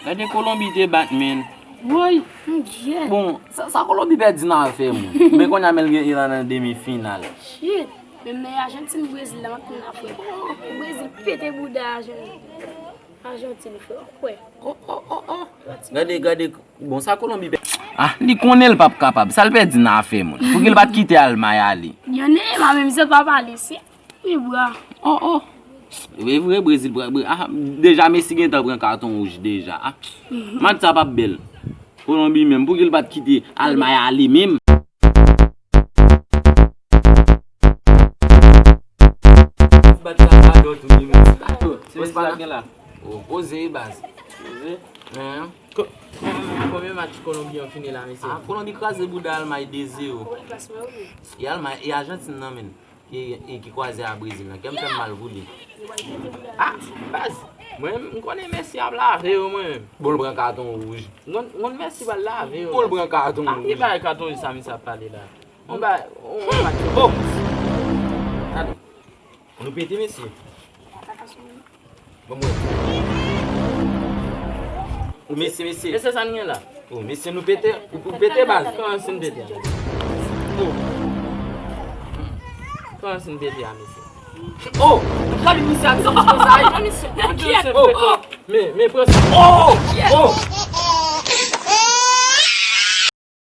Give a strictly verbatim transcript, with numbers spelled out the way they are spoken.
Gade Kolonbi te bat, men. Woy. Mondyè. Bon, sa, sa Kolonbi pèdi nan afè moun. Men kounye a men l gen, li nan demi final. Shit. Men, men Ajantin Brezil la, m ap konn afè. Brezil pete bouda Ajantin. Ajantin, frè, kwè. Oh, oh, oh, oh. Gade, gade. Bon, sa Kolonbi pè. Ah, li konnen l p ap kapab. Sa l pèdi nan afè moun. Pouki l pa t kite Almay ale? Yon Neymar menm, se pa pale, se wi bra. Oh, oh. E vre, Brezil pran. Bre- Ah, deja Messi gentan pran katon wouj deja. Ah. Match sa p ap bèl. Kolonbi menm, pouki l pa t kite Almay ale menm? Bat sa pa dòt ou li menm. Se Messi la gen la. Oh, poze, baz. Poze. Men, ko- konbyen match Kolonbi an fini la, mesye? Ah, Kolonbi kraze bouda Almay de zewo. E Almay, e Ajantin nan, men. E, e ki kwaze a Brezil nan. Kè m fè m mal pou li. Ah, baz. Mwen, m konnen Messi ap lave yo, mwen. Bon, l pran katon wouj. M konn, m konn Messi pral lave yo. Bon, l pran katon wouj. Ah, ki bagay katon wouj sa, misye ap pale la? On bagay, on, on match. Oh! Gade. Nou pete, mesye. Bon, mwen. Ou mesye, mesye. Mesye, sa n gen la? Oh, mesye, nou pete. Ou, ou pete, baz. Kòman si n pete? Oh. Kòman si n pete a, mesye? Oh! Gade misye ak sa, misye sa. Oh! Men, men, pran sa. Oh! Oh!